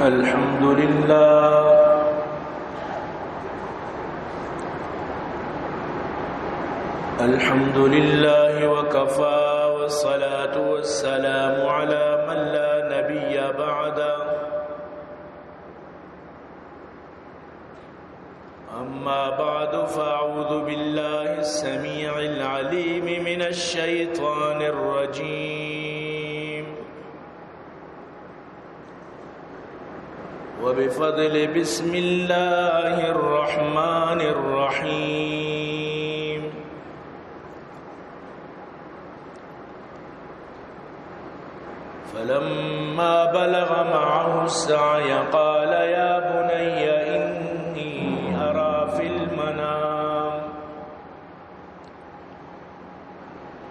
الحمد لله. الحمد لله وكفى، والصلاة والسلام على من لا نبي بعده. أما بعد، فأعوذ بالله السميع العليم من الشيطان الرجيم. وبفضل بسم الله الرحمن الرحيم. فلما بلغ معه السعي قال يا بني إني أرى في المنام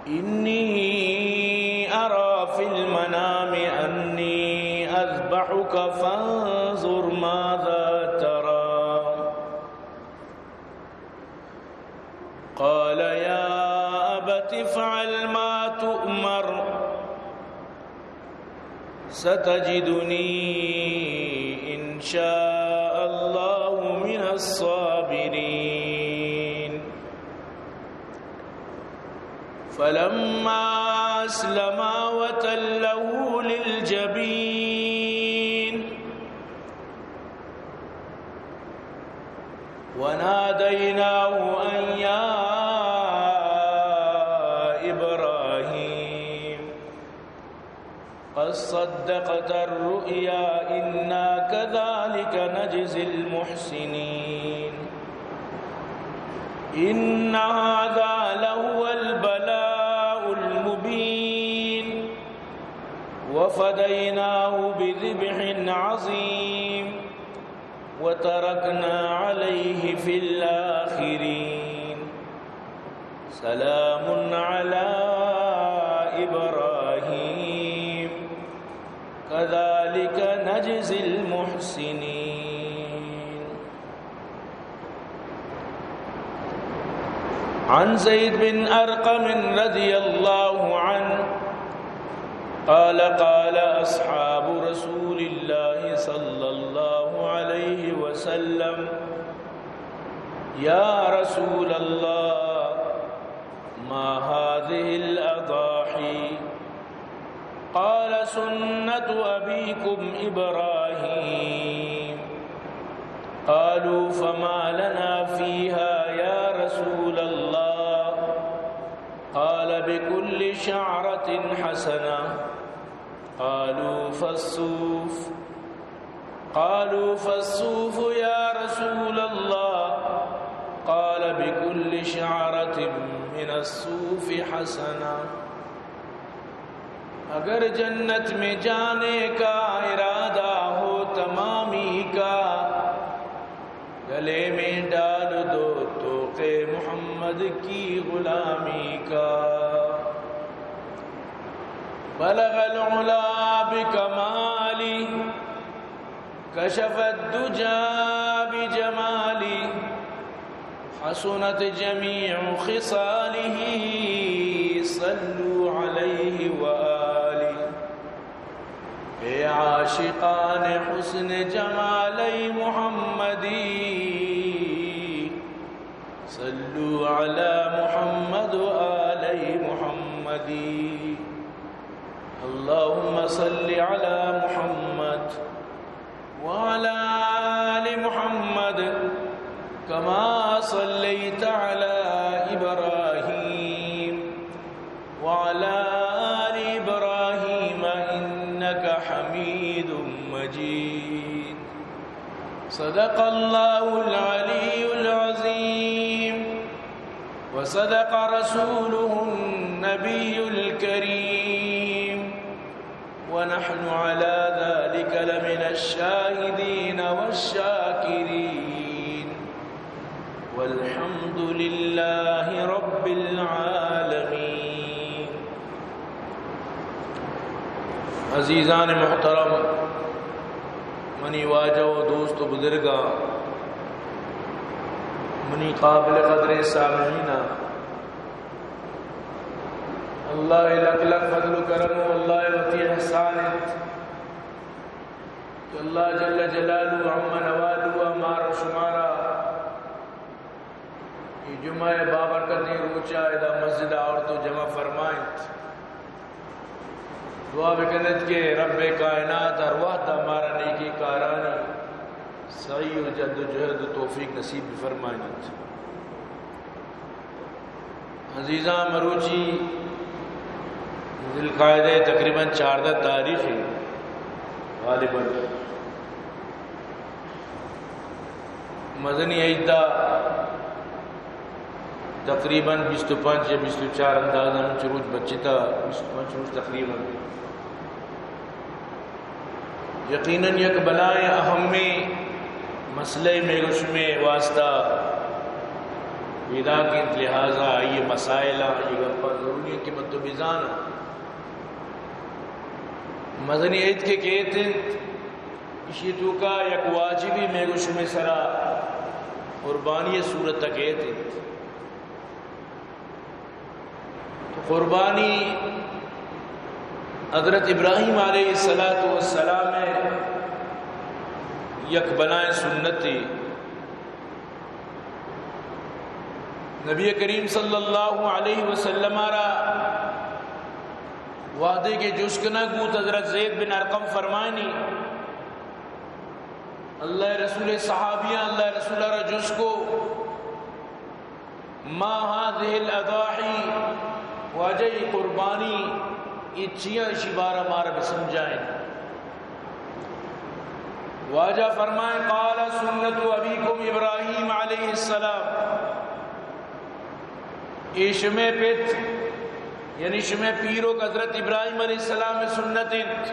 إني أرى في المنام أني أذبحك فانظر ماذا ترى. قال يا أبت افعل ما تؤمر ستجدني إن شاء الله من الصابرين. فلما أسلما وتله للجبين وناديناه أن يا إبراهيم قد صدقت الرؤيا إنا كذلك نجزي المحسنين إن هذا لهو البلاء المبين وفديناه بذبح عظيم وتركنا عليه في الآخرين سلام على إبراهيم كذلك نجزي المحسنين. عن زيد بن أرقم رضي الله عنه قال قال أصحاب رسول الله صلى الله عليه وسلم يا رسول الله ما هذه الأضاحي؟ قال سنة أبيكم إبراهيم. قالوا فما لنا فيها يا رسول الله؟ قال بكل شعرة حسنة. قالوا فالصوف؟ قالوا فالصوف يا رسول الله؟ قال بكل شعرة من الصوف حسنة. اگر جنت میں جانے کا ارادہ ہو تمامی کا، گلے میں ڈال دو طوق محمد کی غلامی کا۔ بلغ العلا بکمالی، کشف الدجی بجمالی، حسنت جمیع خصاله، صلوا علیه و آله۔ اے عاشقان حسن جمال محمدی، صلوا علی محمد و آل محمدی۔ اللهم صل على محمد وعلى آل محمد كما صليت على إبراهيم وعلى آل إبراهيم إنك حميد مجيد. صدق الله العلي العظيم وصدق رسوله النبي الكريم ونحن على ذلك لمن الشاهدين والشاكرين والحمد لله رب العالمين. عزیزان محترم، منی واجہ و دوست و بزرگاں، منی قابل قدریں سامعیناں، اللہ ءِ لک لک فضل و کرم و اللہ ءِ وتی احسان انت اللہ جل جلالہ عم نوالہ مارا شمارا اے جمعہ ءِ بابرکتیں روچ ءَ ادا مسجد ءَ آورت ءُ جمع فرمائینت۔ دعا بکنت کہ رب کائنات ہر وہد ءَ مارا نیکیں کارانی سعی ءُ جد ءُ جہد ءُ توفیق نصیب بفرمائینت۔ عزیزاں، مروچی ذوالقعدہ ءِ تقریباً چاردہ تاریخ اِنت، غالباً مزنیں عید ءَ تقریباً بیست ءُ پنچ یا بیست ءُ چار اندازہ ہمینچو روچ بچتا، بیست ءُ پنچ روچ تقریباً۔ یقیناً یک بلاہیں اہمیں مسئلہ مئے گوں شمئے واسطہ پیداک اِنت، لہذا آئی ءِ مسائل ءَ آئی ءِ گپاں ضروری اِنت کہ من تو بزاناں۔ مزنیں عید کہ کیت اِنت، ایشی توکا یک واجبی مئے گوں شمئے سرا قربانی ءِ صورت ءَ کیت اِنت۔ تو قربانی حضرت ابراہیم علیہ الصلوۃ والسلام ءِ یک بلاہیں سنتے۔ نبی کریم صلی اللہ علیہ وسلم ءَ را وہدے کہ جست کنگ بوت، حضرت زید بن ارقم فرمائنی، اللہ ءِ رسول ءِ صحابیاں اللہ ءِ رسول ءَ را جست کو، ما هذه الاضاحی، واجہ اے قربانی اے چیاں، ایشی بارہ ءَ مارا بسمجھائیں۔ واجہ فرمائیں، قال سنت ابیکم ابراہیم علیہ السلام، اے شمئے پت یعنی شمئے پیرک حضرت ابراہیم علیہ السلام ءِ سنت اِنت۔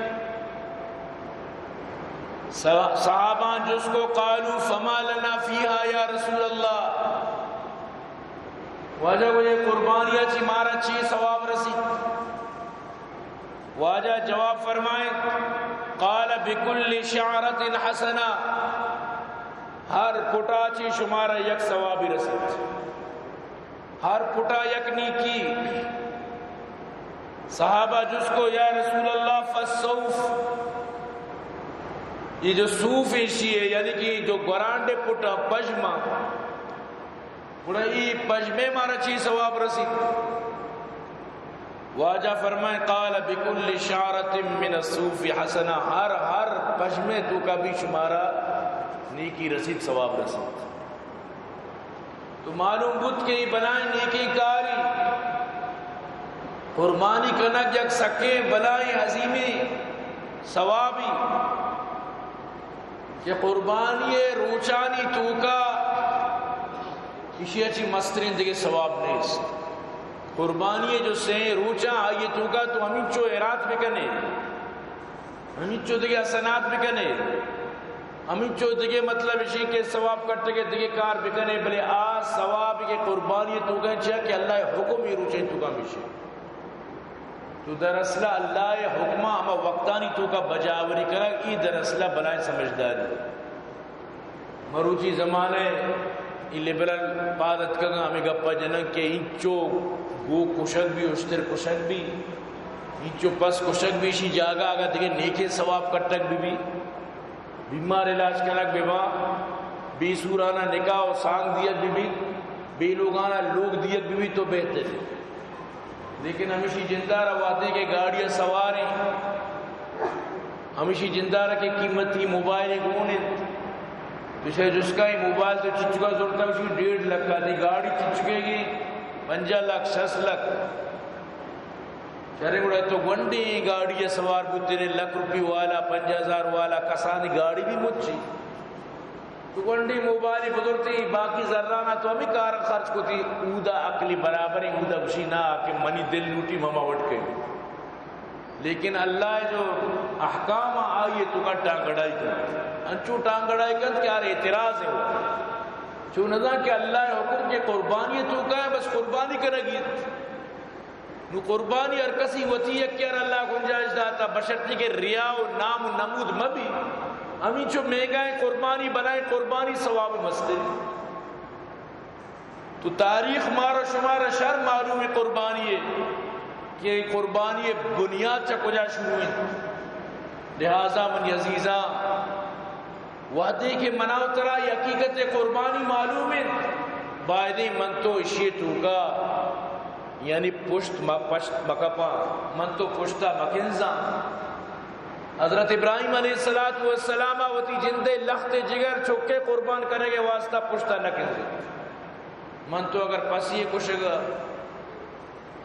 صح-، صحاباں جست کو، قالوا فما لنا فیہا یا رسول اللہ، واجہ گوشے قربانی ءَ چی مارا چی ثواب رسیت؟ واجہ جواب فرمائیں، قال بکل شعرۃ حسنہ، ہر پٹا چی شمارا یک ثوابی رسیت، ہر پٹا یک نیکی۔ صحابہ جست کو، یا رسول اللہ، فالصوف، اے جو صوف ایشی ءِ، یعنی کہ جو گورانڈے پٹا، پژما، گڑا اے پژمے مارا چی ثواب رسیت؟ واجہ فرمائیں، قال بکل شعرۃ من الصوف حسنہ، ہر، ہر پژمے توکا بھی شمارا نیکی رسیت، ثواب رسیت۔ تو معلوم بوت کہ اے بلاہیں نیکیں کاری، قربانی کنگ یک سکیں بلاہیں عظیمیں ثوابی۔ کہ قربانی ءِ روچانی توکا ایشی ءَ چی مستریں دگہ ثواب نیست۔ قربانی ءِ جو سئیں روچاں آئی ءِ توکا تو ہمینچو ہیرات بکنے، ہمینچو دگہ حسنات بکنے، ہمینچو دگہ مطلب ایشی کہ ثواب کٹگ ءِ دگہ کار بکنے، بلے آ ثواب کہ قربانی ءِ توکا چیا کہ اللہ ءِ حکم اے روچانی توکا ہمیش اِنت۔ تو دراصل اللہ ءِ حکماں ہما وقتانی توکا بجاوری کنگ، اے دراصل بلاہیں سمجھداری۔ مروچی زمانہ ءَ اے لبرل پاد اتکگاں، ہمے گپا جنن کہ اینچو گو کشگ بی، اشتر کشگ بی، اینچو پس کشگ بی، ایشی جاگہ اگاں دگہ نیکیں ثواب کٹگ بہ بی، بیمار علاج کنگ بہ باں، بے سورانا نکاح و سانگ دیگ بہ بیت، بے لوگانا لوگ دیگ بہ بیت تو بہتر۔ لیکن ہمیشی جندارا وہدے کہ گاڑی ءَ سواریں، ہمیشی جندارا کہ قیمتی موبائل گون انت، تو شے جسکا اے موبائل تو چچکا زرتا، گوشی ڈیڑھ لکھ آ، تئی گاڑی چچکے گی پنجاہ لکھ، شست لکھ۔ شرے گڑا تو گونڈیں گاڑی ءَ سوار بوتینے، لکھ روپی والا، پنجاہ ہزار والا، کسانی گاڑی بھی مچی۔ تو گونڈیں موبائلے بزرتے، باقی زرانا تو ہمے کار خرچ کتی، اودا عقلی برابریں، اودا گوشی نا کہ منی دل لوٹی مما وٹ کئی۔ لیکن اللہ جو احکام آئیے تو کا ٹانگڑائی کنت، انچو ٹانگڑائی کنت کہ آر اعتراض ہے وہ۔ چو نزان کہ اللہ حکم کہ قربانی تو کا ہے، بس قربانی کنگی۔ نو قربانی ہر کسی وتی یکے ءَ را اللہ گنجائش داتا، بشرطی کہ ریا و نام و نمود مہ بی۔ ہمینچو میگائیں قربانی، بلائیں قربانی ثواب مستری۔ تو تاریخ مارا شمارا شر معلوم ہے قربانی ہے کہ قربانی بنیاد چا کجا شروع ہے۔ لہذا منی عزیزاں، وہدے کہ منا و ترا اے حقیقت قربانی معلوم انت، بایدیں من تو اشی توکا، یعنی پشت م-، پشت مکپاں، من تو پشتا مکنزاں۔ حضرت ابراہیم علیہ الصلوۃ والسلام وتی جندے لخت جگر چکے قربان کنگے واسطہ پشتا نکنزت۔ من تو اگر پسی کشگا،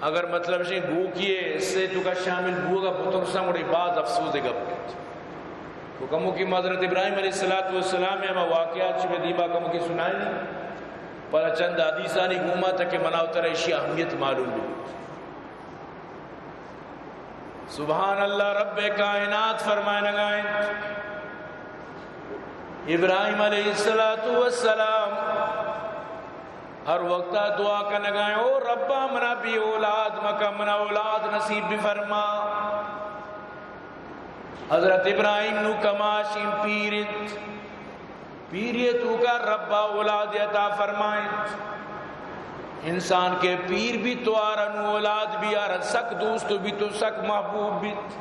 اگر مطلب شے گوکی حصے توکا شامل بوگا بترساں، گڑا باز افسوس گپ انت۔ تو کموکی حضرت ابراہیم علیہ الصلوۃ والسلام ہما واقعات چہ دیما کموکی سنائینی، پدا چند حدیثانی گوما تاکہ منا و ترا اشی اہمیت معلوم بی۔ سبحان اللہ، رب کائنات فرمائنگا انت، ابراہیم علیہ الصلوۃ والسلام ہر وقتا دعا کنگا انت، او ربا منا بے اولاد مکن، منا اولاد نصیب بفرما۔ حضرت ابراہیم نو کماشیں، پیر انت، پیری توکا ربا اولاد عطا فرمائنت۔ انسان کہ پیر بیت تو آرا نو اولاد بیارا سک دوست بیت و سک محبوب بیت۔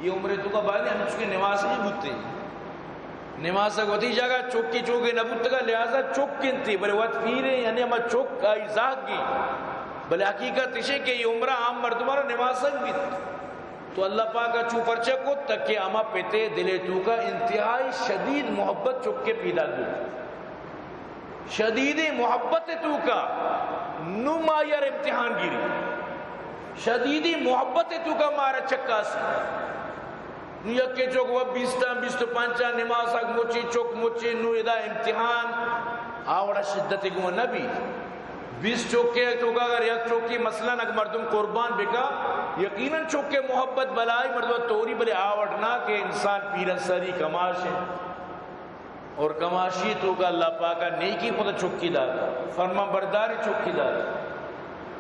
اے عمرے توکا بایدیں ہمچکے نماسگی بوتے۔ نماسگ وتی جاگہ چکے چوکے نہ بوتگا، لہذا چک انتی، بلے وت پیریں، یعنی ہما چک آئی زہگی۔ بلے حقیقت اشے کہ اے عمرہ عام مردمارا نماسگ بیت۔ تو اللہ پاک ء چو پرچہ کت تاکہ ہما پتے دلے توکا انتہائی شدید محبت چکے پیدا بی۔ شدیدیں محبت توکا نو ما یار امتحان گیری۔ شدیدیں محبت توکا مارا چکاسی۔ نو یکے چک و بیستاں، بیست و پنچاں نماسگ مچی، چک مچی، نو ادا امتحان آ وڑا شدت گون نبی۔ بیست چکے توکا اگر یک چکے مثلاً اگر مردم قربان بکا، یقیناً چکے محبت بلائی مردم توری، بلے آ وڑ نہ کہ انسان پیرن سری کماش ہے۔ اور کماشی توکا اللہ پاکا نیکی پتہ چکی داتا، فرمان برداری چکی داتا۔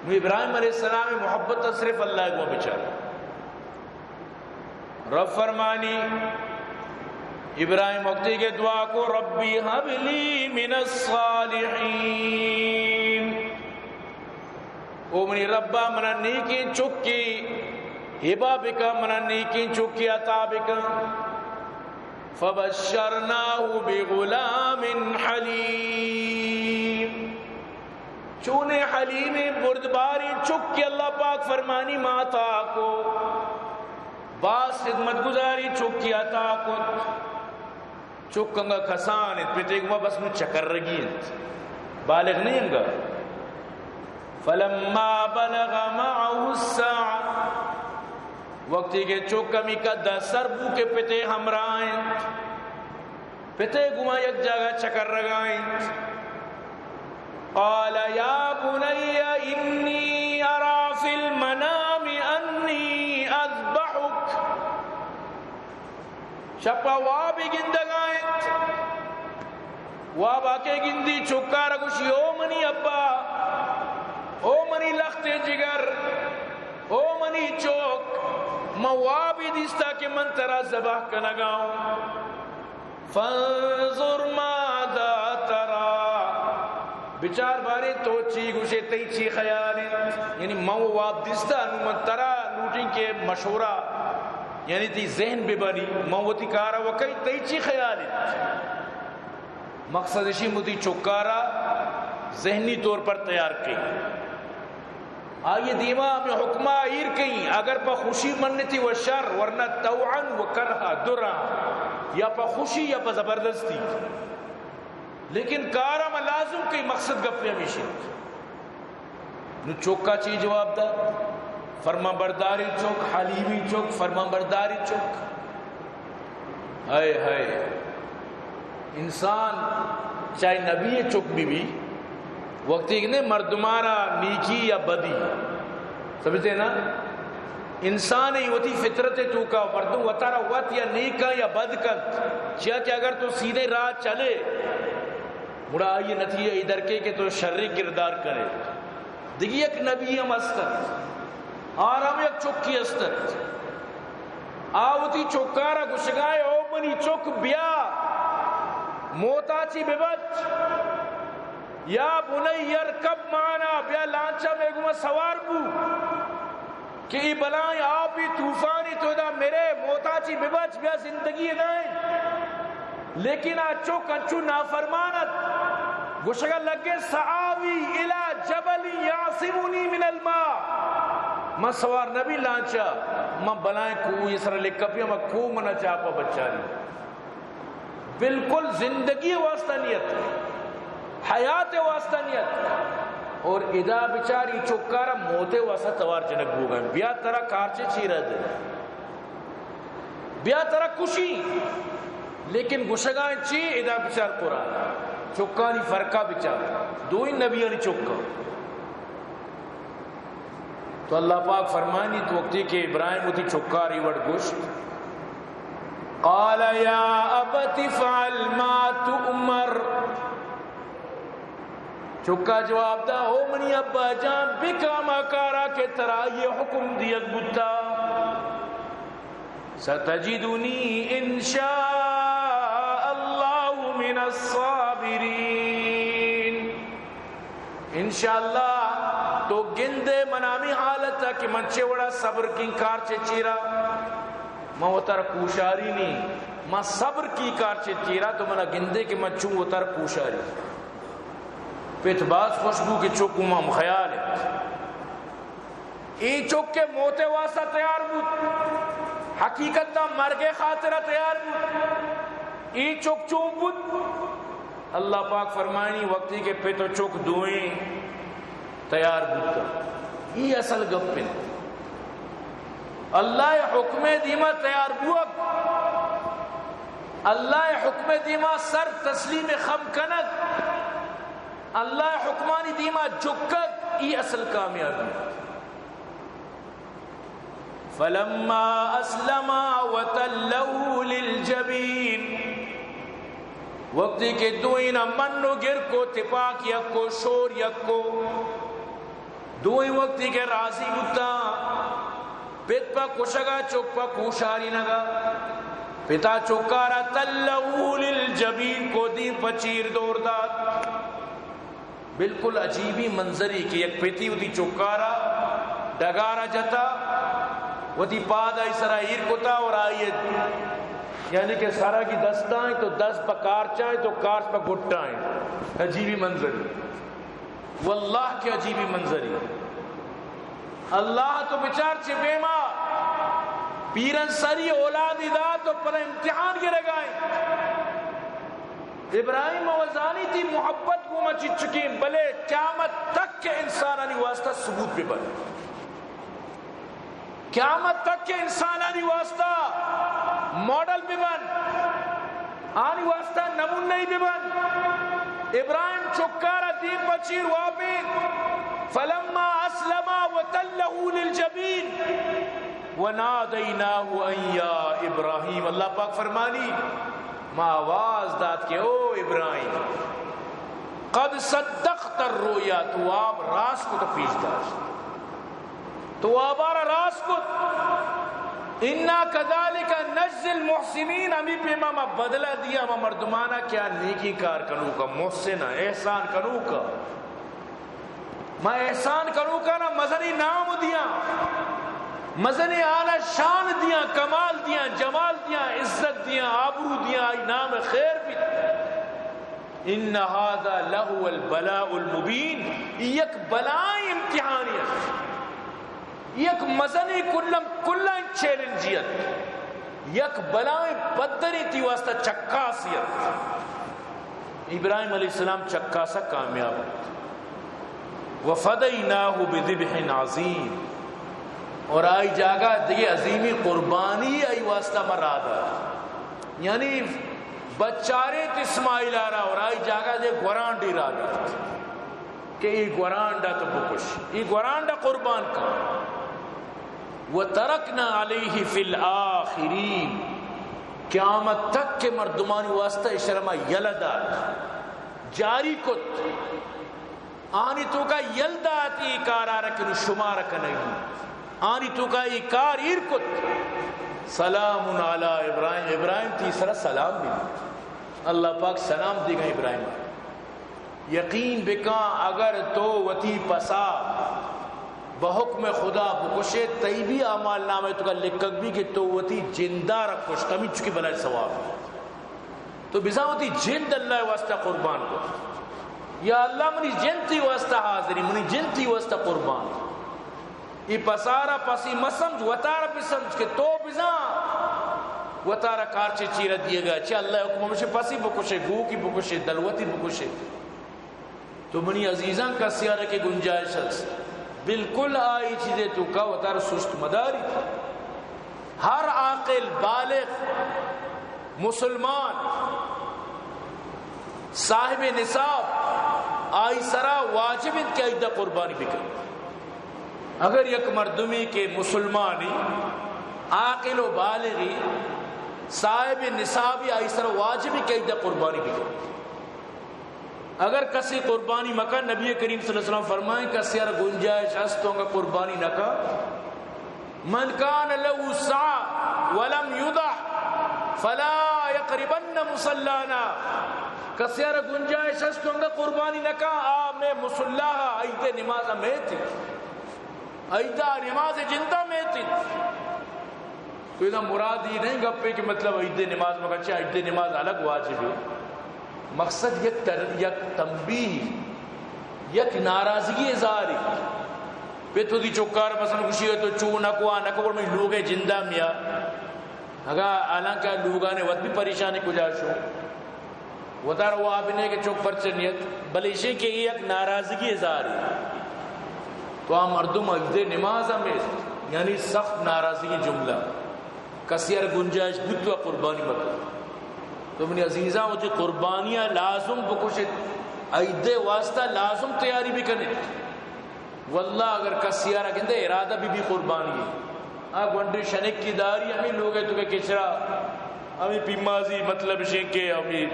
نو ابراہیم علیہ السلام محبت صرف اللہ کو بچار۔ رب فرمانی، ابراہیم وقتی کہ دعا کو، ربی هب لی من الصالحین، او منی ربا منا نیکیں چکی ہبا بکن، منا نیکیں چکی عطا بکن۔ فبشرناہ بغلام حلیم، چونیں حلیمیں بردباریں چکے اللہ پاک فرمانی ما عطا کو، باز خدمت گزاریں چکے عطا کت۔ چک انگا کسان انت، پتے گما بس نو چکرگی انت، بالغ نہیں انگا۔ فلما بلغ معه السعی، وقتی کہ چک ہمی قد سر بو کہ پتے ہمراہ انت، پتے گما یک جاگہ چکرگا انت۔ قال یا بنی انی اری فی المنام انی اذبحک۔ شپا وابے گندگا انت۔ وابا کہ گندی چکارا گوشی، او منی ابا، او منی لخت جگر، او منی چک، من وابے دیستا کہ من ترا ذبح کنگا اوں۔ فانظر ماذا تری، بچار بارے تو چی گوشے، تئی چی خیال انت؟ یعنی من واب دیستا، نو من ترا لوٹیں کہ مشورہ، یعنی تئی ذہن ببنی، من وتی کارا وکئی، تئی چی خیال انت؟ مقصد اشی وتی چکارا ذہنی طور پر تیار کئی۔ آئی دیما ہمے حکما ایر کئیں، اگر پہ خوشی منتی و شر، ورنہ طوعا و کرہا، دراں، یا پہ خوشی یا پہ زبردستی۔ لیکن کارا ما لازم کئی، مقصد گپے ہمیش انت۔ نو چکا چی جواب دات؟ فرمان برداری چک، حلیمی چک، فرمان برداری چک۔ ہائے ہائے، انسان چاہے نبی چک بی بی، وقتی کہ نے مردمارا نیکی یا بدی، سمجھتے نا؟ انسان ہی وتی فطرت توکا مردم وتارا وت یا نیکا یا بد کنت، چیا کہ اگر تو سیدھے راہ چلے، گڑا آئی نتیجہ ای درکے کہ تو شری کردار کرے۔ دگہ یک نبی ہم است ات، آرام یک چکی است ات۔ آ وتی چکارا گشگائے، او منی چک بیا، موتا چی ببچ، یا بنی ارکب معنا، بیا لانچا مے گوما سوار بو، کہ ای بلائیں آپی طوفانی تو دا مرے، موتا چی ببچ، بیا زندگی دائیں۔ لیکن آ چک انچو نافرمان ات، گوشگا لگے، سآوی الی جبل یعصمنی من الماء، من سوار نبی لانچا، من بلائیں کوہی سر لکپی، من کوہ منا چاپا بچاری۔ بالکل زندگی واسطہ نیت، حیات واسطہ نیت۔ اور ادا بچاری چکارا موتے واسطہ توار جنک بوگا، بیا ترا کارچے چیرا دے، بیا ترا کشی، لیکن گوشگا چی؟ ادا بچار قرآن، چکانی فرقہ بچار، دوئی نبیانی چکا۔ تو اللہ پاک فرمانی، تو وقتی کہ ابراہیم وتی چکاری وڑ گوشت، قال یا ابت افعل ما تؤمر۔ چکا جواب دا، او منی ابا جان، بکا ہما کارا کہ ترا یہ حکم دیگ بوتا۔ ستجدنی ان شاء اللہ من الصابرین۔ انشاءاللہ تو گندے من ہمے حالت ء کہ من چے وڑا صبر کیں کار چے چیرا، من وتر کوشاری نی، من صبر کی کار چے چیرا، تو منا گندے کہ من چوں وتر کوشاری۔ پت باز خوش بو کہ چک ہم خیال انت۔ اے چک کہ موت ء واسطہ تیار بوت، حقیقت ء مرگ ء خاطر ء تیار بوت۔ اے چک چون بوت؟ اللہ پاک فرمائنی، وقتی کہ پت و چک دوئیں تیار بوت، ای اصل گپ انت۔ اللہ ء حکم ء دیما تیار بوگ، اللہ ء حکم ء دیما سر تسلیم خم کنگ، اللہ ء حکمانی دیما جھکگ، ای اصل کامیابی۔ فلما اسلما وتلہ للجبین، وقتی کہ دوئینا من و گر کو، تپاک یک کو، شور یک کو، دوئیں وقتی کہ راضی بوتاں، پت پہ کشگا، چک پہ کوشارینگا، پتا چکارا تلہ للجبین کو، دیم پہ چیر دور دات۔ بالکل عجیبی منظری کہ یک پتی وتی چکارا ڈگارا جتا، وتی پاد آئی سرا ایر کتا اور آئی، یعنی کہ سرا کی دستائیں تو دست پہ کارچائیں تو کارچ پہ گٹائیں۔ عجیبی منظری۔ واللہ کہ عجیبی منظری۔ اللہ تو بچار چہ پیما پیرن سری اولادی دات و پدا امتحان گرگائیں۔ ابراہیم و زانی تی محبت گوما چچکیں، بلے قیامت تک کہ انسانانی واسطہ ثبوت بہ بن۔ قیامت تک کہ انسانانی واسطہ ماڈل بہ بن، آنی واسطہ نمونہ بہ بن۔ ابراہیم چکارا دیم پہ چیر واپین، فلما اسلما وتلہ للجبین ونادیناہ ان یا ابراہیم۔ اللہ پاک فرمانی، ما آواز دات کہ او ابراہیم، قد صدقت الرؤیا، تو واب راست کت پیش داشت۔ تو وابارا راست کت۔ انا کذالک نجزی المحسنین، ہمے پیما ما بدلہ دیاں ہما مردمانا کہ آ نیکی کار کنوکا، محسن، احسان کنوکا۔ ما احسان کنوکانا مزنی نام دیاں، مزنی آنا شان دیاں، کمال دیاں، جمال دیاں، عزت دیاں، آبرو دیاں، آئی نام خیر بیت۔ ان ھذا لھو البلاء المبین، یک بلائیں امتحانے ات، یک مزنیں کلم کلائیں چیلنجے ات، یک بلائیں پدرے تی واسطہ چکاسے ات۔ ابراہیم علیہ السلام چکاسا کامیاب ات۔ وفدیناہ بذبح عظیم، اور آئی جاگہ دگہ عظیمی قربانی آئی واسطہ ما راہ دات۔ یعنی بچارینت اسماعیل آرا اور آئی جاگہ دے گورانڈے راہ دات کہ اے گورانڈا تو بکش، اے گورانڈا قربان کن۔ وترکنا علیہ فی الآخرین، قیامت تک کے مردمانی واسطہ اشرا ما یلہ دات، جاری کت۔ آنی توکا یل دات اے کارا را کہ نوں شمارا کنگی۔ آنی توکا اے کار ایر کت۔ سلام علی ابراہیم، ابراہیم تی سرا سلام بی۔ اللہ پاک سلام دیگا ابراہیم۔ یقین بکاں اگر تو وتی پسا بحکم خدا بکشے، تئی بھی اعمال نامہ توکا لکھگ بی کہ تو وتی جندارا کشت، ہمینچو کہ بلائیں ثواب۔ تو بزاں وتی جند اللہ ءِ واسطہ قربان کت۔ یا اللہ، منی جند تئی واسطہ حاضری، منی جند تئی واسطہ قربان۔ اے پسارا پسی مہ سمجھ، وتارا بہ سمجھ کہ تو بزاں وتارا کارچے چیرا دیگا۔ چہ اللہ ءِ حکم ہمیشہ پسی بکشے، گوکی بکشے، دلوتی بکشے۔ تو منی عزیزاں، کسے ءَ را کہ گنجائش است، بالکل آ اے چیزے توکا وتارا سست مداری۔ ہر عاقل، بالغ، مسلمان، صاحب نصاب، آئی سرا واجب انت کہ عید ءَ قربانی بکن۔ اگر یک مردمی کہ مسلمانی، عاقل و بالغی، صاحب نصابی، آئی سرا واجب انت کہ عید ءَ قربانی بکن۔ اگر کسی قربانی مکن، نبی کریم صلی اللہ علیہ وسلم فرمائیں، کسی ءَ را گنجائش است تو انگا قربانی نہ کن، من کان لہ سعة ولم یضح فلا یقربن مصلانا۔ کسی ءَ را گنجائش است تو انگا قربانی نہ کن، آ مئے مصلا ءَ عید ءِ نماز ءَ میت انت۔ عید ءِ نماز ءِ جند ءَ میت انت۔ تو ادا مراد اے نہ انت گپے کہ مطلب عید ءِ نماز مکن، چہ عید ءِ نماز الگ واجب ہے۔ مقصد یک تر-، یک تنبیہ، یک ناراضگی اظہار ہے۔ پہ تو دی چکار مثلاً گوشی تو چو نہ کو، آ نہ کو، گڑا منی لوگ ءِ جند ءَ میا۔ اگاں حالانکہ لوگانی وت بھی پریشانی کجا شو۔ وتارا واب نے کہ چک پرچہ نیت، بلے ایشی کہ اے یک ناراضگی اظہار ہے۔ تو آ مردم عید ءِ نماز ءَ میت، یعنی سخت ناراضگی جملہ۔ کسی ءَ را گنجائش بوت تو قربانی مکن۔ تو منی عزیزاں، وتی قربانی ءَ لازم بکشت، عید ءِ واسطہ لازم تیاری بکنت۔ واللہ اگر کسی ءَ را گندے ارادہ بہ بی قربانی، آ گونڈیں شنکی داری ہمے لوگ ءِ توکا کچرا، ہمے پیمازی، مطلب شیں کہ ہمے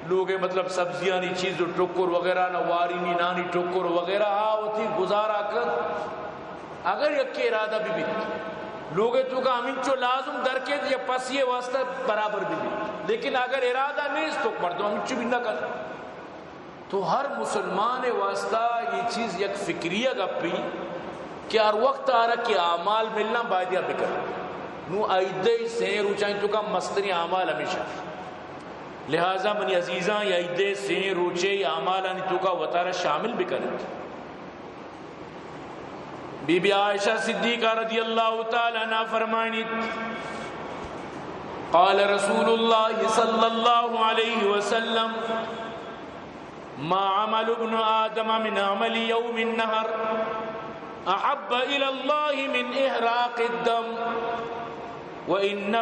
لوگ ءِ مطلب سبزیانی چیز و ٹکر وغیرہ نا، وارینی نانی ٹکر وغیرہ، آ وتی گزارا کن۔ اگر یکے ارادہ بہ بیت لوگ ءِ توکا ہمینچو لازم در کیت یا پسی ءِ واسطہ برابر بہ بیت، لیکن اگر ارادہ نیست تو مردم ہمینچو بھی نہ کن۔ تو ہر مسلمان ءِ واسطہ اے چیز یک فکری ءِ گپے کہ ہر وقت آرا کہ اعمال ملنا باید یا بکن۔ نوں عید ءِ سئیں روچانی توکا مستریں اعمال ہمیش انت۔ لہذا منی عزیزاں، اے عید ءِ سئیں روچے اعمالانی توکا وتارا شامل بکن انت۔ بی بی عائشہ صدیقہ رضی اللہ تعالی عنہا فرمائنیت، قال رسول اللہ صلی اللہ علیہ وسلم، ما عمل ابن آدم من عمل یوم النحر احب الی اللہ من احراق الدم، وانہ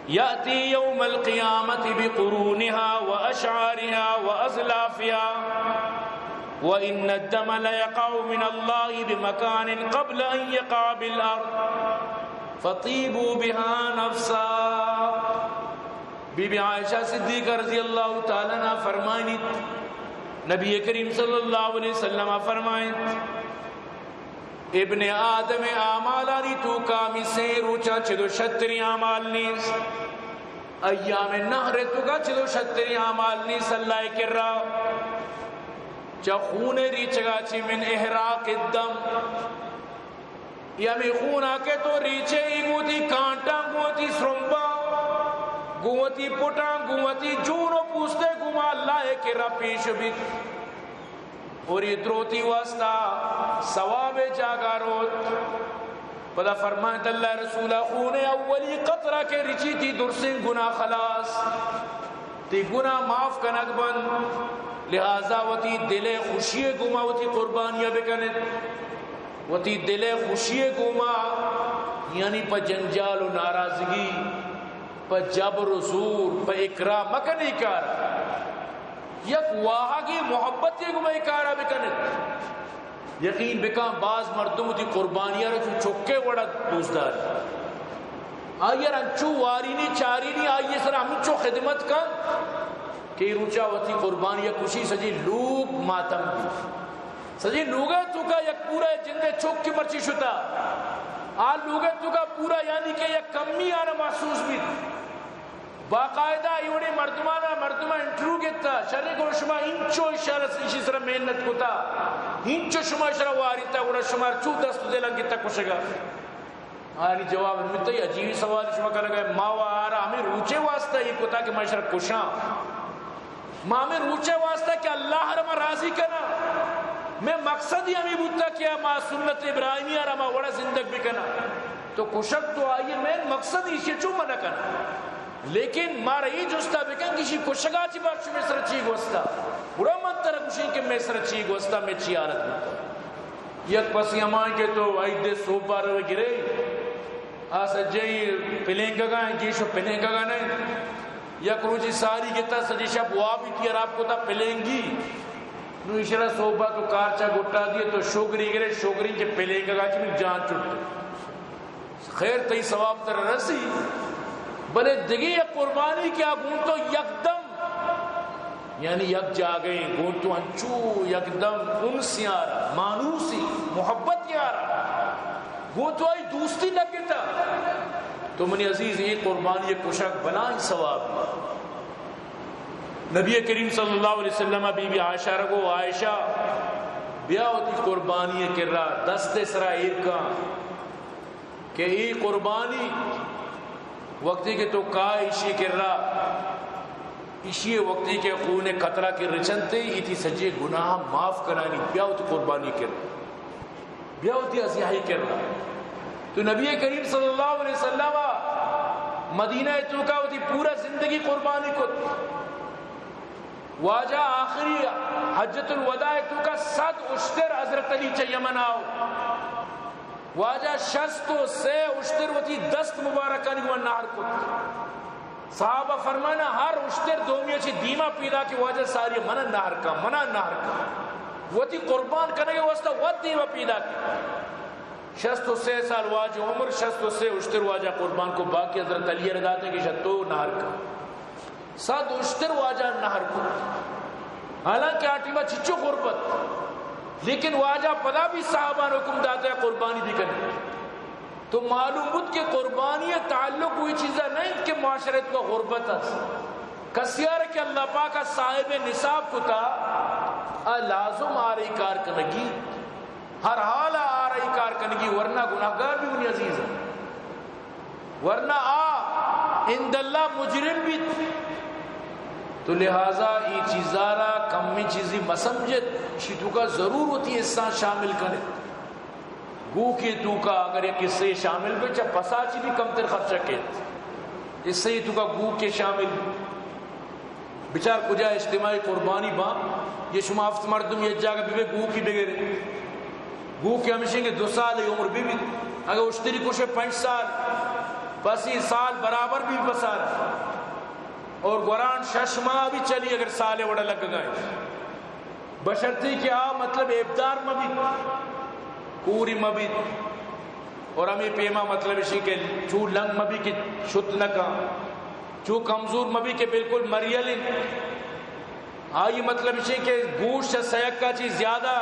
یأتی یوم القیامة بقرونها وأشعارها وأظلافها، وإن الدم ليقع من الله بمكان قبل أن يقع بالأرض، فطيبوا بها نفسا۔ بی بی عائشہ صدیقہ رضی اللہ تعالی عنہا فرمائنیت، نبی کریم صلی اللہ علیہ وسلم فرمائنت، ابن آدم ءِ اعمالانی توکا ہمے سئیں روچاں چدو شتریں اعمال نیست۔ ایام نحر ءِ توکا چدو شتریں اعمال نیست اللہ ءِ کرا۔ چہ خون ءِ ریچگا چہ من احراق الدم، اے ہمے خون ءَ کہ تو ریچے، اے گوں وتی کانٹاں، گوں وتی سرمباں، گوں وتی پٹاں، گوں وتی جون و پوست ءَ گوما اللہ ءِ کرا پیش بیت۔ اور اے دروتی واسطہ ثواب ءِ جاگہ روت۔ پدا فرمائنت اللہ ءِ رسول ءَ، خون ءِ اولی قطرہ کہ رچیت، اے درسیں گناہ خلاص، تئی گناہ معاف کنگ بنت۔ لہذا وتی دل ءِ خوشی ءَ گوما وتی قربانی ءَ بکنت۔ وتی دل ءِ خوشی ءَ گوما، یعنی پہ جنجال و ناراضگی، پہ جبر و زور، پہ اکراہ مکن اے کار۔ یک واہگی محبتے گوما اے کارا بکنت۔ یقین بکن، باز مردم وتی قربانی ءَ را چو چکے وڑا دوست داری۔ آئی ءَ را انچو وارینی، چارینی، آئی ءِ سرا ہمینچو خدمت کن کہ اے روچا وتی قربانی ءَ کشی، سجی لوگ ماتم بی۔ سجی لوگ ءِ توکا یک پورا جندے چک کہ مرچی شتا، آ لوگ ءِ توکا پورا یعنی کہ یک کمی آنا محسوس بیت۔ باقاعدہ اے وڑیں مردمانا مردماں انٹرویو گتا، شرے گڑا شما انچو اشارہ ایشی سرا محنت کتا، انچو شما اشرا واریتا، گڑا شما چو دست و دل انگتا کشگا؟ آنی جواب ہمے تئی عجیبی سوال شما کنگا، ما و آرا ہمے روچے واسطہ اے کتا کہ ما اشرا کشاں۔ ما ہمے روچے واسطہ کہ اللہ را ما راضی کناں۔ مئے مقصد ہی ہمے بوتا کہ ما سنت ابراہیمی را ما وڑا زندگ بکناں۔ تو کشگ تو آئی مین مقصد ایشی چو منع کناں۔ لیکن مارا اے جستا بکن کہ اشی کشگا چی بات شمے سر چی گوستا؟ گڑا من ترا گوشیں کہ مئے سر چی گوستا، مئے چی حالت بوتا۔ یک پسی ہما کہ تو آئی دے سوبا رو گرے، آ سجہی پلینگگا ہیں، گیش و پلینگگا نہیں۔ یک روچی ساری گتا، سجی شپ وابی تی حراب کتا پلینگی۔ نو ایشرا سوبا تو کارچا گٹا دیے، تو شوگری گرے، شوگری کہ پلینگگا چی بھی جان چٹ۔ خیر تئی ثواب تر رسی، بلے دگے یک قربانی کہ آ گون تو یکدم یعنی یک جاگہے گوں تو انچو یکدم انس یارا، مانوسی، محبت یارا، گوں تو آئی دوستی لگتا۔ تو منی عزیز، اے قربانی کشگ بلائیں ثواب۔ نبی کریم صلی اللہ علیہ وسلم بی بی عائشہ را گو، عائشہ، بیا وتی قربانی کرا دست سرا ایر کن۔ کہ اے قربانی وقتی کہ تو کا ایشی کرا، ایشی وقتی کہ خون قطرہ کہ رچنتے، ایتی سجے گناہ معاف کنانی، بیا وتی قربانی کر، بیا وتی ازیاہی کرا۔ تو نبی کریم صلی اللہ علیہ وسلم مدینہ توکا وتی پورا زندگی قربانی کت۔ واجہ آخری حجۃ الوداع توکا صد اشتر حضرت علی چہ یمن آؤ۔ واجہ شست و سے اشتر وتی دست مبارکانی گوما نہر کت۔ صحابہ فرمانا، ہر اشتر دومی چی دیما پیدا کہ واجہ ساری من نہر کا، منا نہر کا۔ وتی قربان کنگے واسطہ وت دیما پیدا کہ۔ شست و سے سال واجہ عمر، شست و سے اشتر واجہ قربان کو، باقی حضرت علی را داتے کہ شتو نہر کا۔ صد اشتر واجہ نہر کت۔ حالانکہ آ ٹیما چچو غربت، لیکن واجہ پدا بھی صحابان حکم داتا ہے قربانی بکنے۔ تو معلوم بود کہ قربانی تعلق وہی چیزا نہیں کہ معاشرے تو غربت است۔ کسیار کہ اللہ پاک صاحب نصاب کتا، آ لازم آرے کار کنگی، ہر حال آرے کار کنگی، ورنہ گناہگار بھی منی عزیز ہے۔ ورنہ آ عند اللہ مجرم بیت۔ تو لہذا ای چیزارا کمی چیزی مسمجھت، شی توکا ضرور وتی حصہ شامل کنت۔ گوکے توکا اگر یک حصے شامل بے، چا پسا چی بھی کمتر خرچہ کیت۔ حصے توکا گوکے شامل بے۔ بچار کجا اجتماعی قربانی باں، یہ شما ہفت مردم یک جاگہ ببے، گوکی بگرے۔ گوکی ہمشیں کہ دو سال عمر ببیت، اگر اشتری کشے پنچ سال، پسی سال برابر بھی پسار۔ اور گوران شش ماہ بھی چلی اگر سالے وڑا لگ گئے۔ بشرطی کہ آ مطلب ایبدار مبیت، کوری مبیت، اور ہمیں پیما مطلب اشی کہ چو لنگ مبی کہ شت نہ کن، چو کمزور مبی کہ بالکل مریل انت۔ آئی مطلب اشی کہ گوشت سیکا چی زیادہ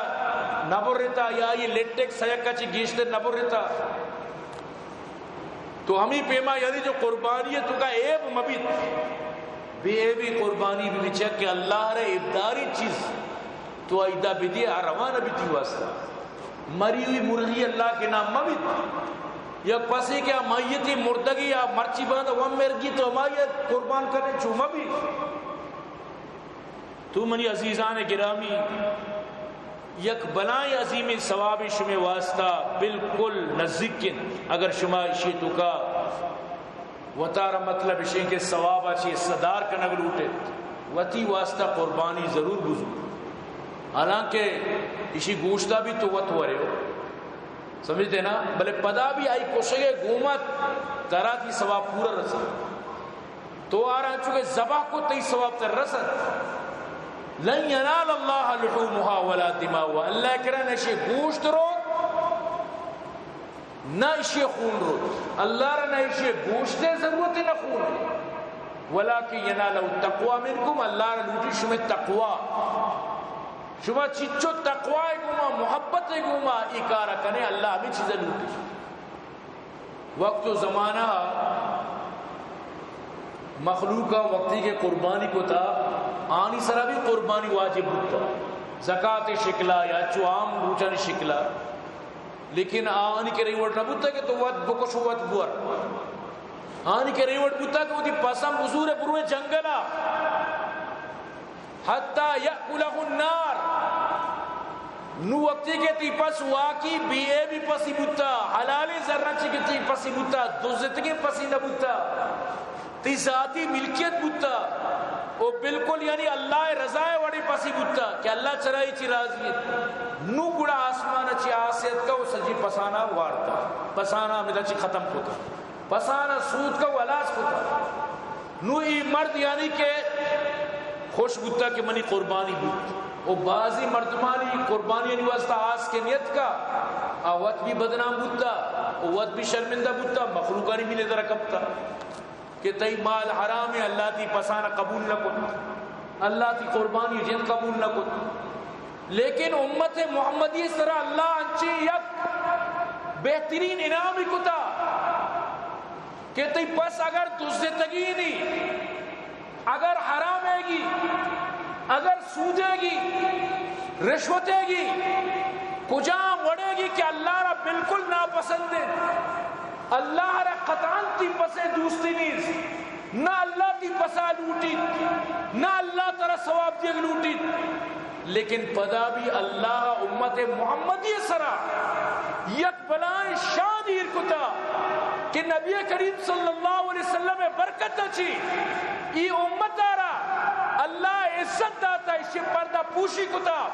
نہ برتا یا آئی لٹک سیکا چی گیشتر نہ برتا۔ تو ہمیں پیما یعنی جو قربانی ہے تو کا عیب مبیت، بے عیبی قربانی بھی بچک کہ اللہ رے عیبداری چیز تو ایدا بدی آ روان بیتی واسطہ۔ مری ہوئی مرغی اللہ کے نام مبیت۔ یک پسی کہ آ میتی مردگی آ مرچی باندھا و مرگی تو ہمائی قربان کرنے چو مبی۔ تو منی عزیزان گرامی، یک بلائیں عظیمیں ثوابے شمے واسطہ بالکل نزیک انت۔ اگر شما اشی توکا وتارا مطلب اشیں کہ ثوابا چی حصہ دار کنگ لوٹت، وتی واسطہ قربانی ضرور بزو۔ حالانکہ اشی گوشتا بھی تو وت ورے ہو، سمجھتے نا؟ بلے پدا بھی آئی کشگے گومت ترا تی ثواب پورا رسے۔ تو آرا چونکہ ذبح کو تئی ثواب تر رسد۔ لن ینال اللہ لحومها ولا دماؤها، اللہ کرا نہ اشی گوشت روت، نہ اشی خون روت۔ اللہ را نہ اشی گوشت ضرورت نہ خون، ولکن ینالہ التقوی منکم، اللہ را لوٹی شمے تقوی۔ شما چچو تقوی گوما، محبت گوما ای کارا کنے، اللہ ہمیں چیزا لوٹی۔ وقت و زمانہ مخلوق وقتی کہ قربانی کتا، آنی سرا بھی قربانی واجب بوتا، زکات شکلا یا چو عام روچانی شکلا، لیکن آنی کرے وڑ نہ بوتا کہ تو وت بکش و وت بور۔ آنی کہ ریوٹ بوتا کہ وتی پساں بزور ءُ بروئے جنگل ءَ، حتی یأکلہ النار۔ نو وقتی کہ تئی پس واقعی بے عیبی پسی بوتا، حلالیں زراں چی کہ تئی پسی بوتا، دزتگیں پسی نہ بوتا، تئی ذاتی ملکیت بوتا، او بالکل یعنی اللہ ءِ رضا ءِ وڑیں پسی بوتا کہ اللہ چرائی چی راضی انت۔ نو گڑا آسمان ءَ چی آس اتکا و سجی پسانا وارتا، پسانا ہمدا چی ختم کتا۔ پسانا سوتکا و ہلاس کتا۔ نو ای مرد یعنی کہ خوش بوتا کہ منی قربانی بوت۔ و بعضی مردمانی قربانیانی واسطہ آس کہ نیتکا، آ وت بھی بدنام بوتا، و وت بھی شرمندہ بوتا، مخلوقانی بھی نظر کپتا کہ تئی مال حرام ہے، اللہ تئی پسانا قبول نہ کت، اللہ تئی قربانی جند قبول نہ کت۔ لیکن امت محمدی سرا اللہ انچیں یک بہترین انعامی کتا کہ تئی پس اگر دزتگینی، اگر حرام ایگی، اگر سودیگی، رشوتیگی، کجام وڑیگی کہ اللہ را بالکل ناپسند انت، اللہ را قطعاً تئی پسے دوستی نیست، نہ اللہ تئی پسا لوٹیت، نہ اللہ ترا ثواب دیگ لوٹیت۔ لیکن پدا بھی اللہ امت محمدی سرا یک بلائیں شان ایر کتا کہ نبی کریم صلی اللہ علیہ وسلم برکت چی ای امت را اللہ عزت داتا، اشی پردہ پوشی کتا۔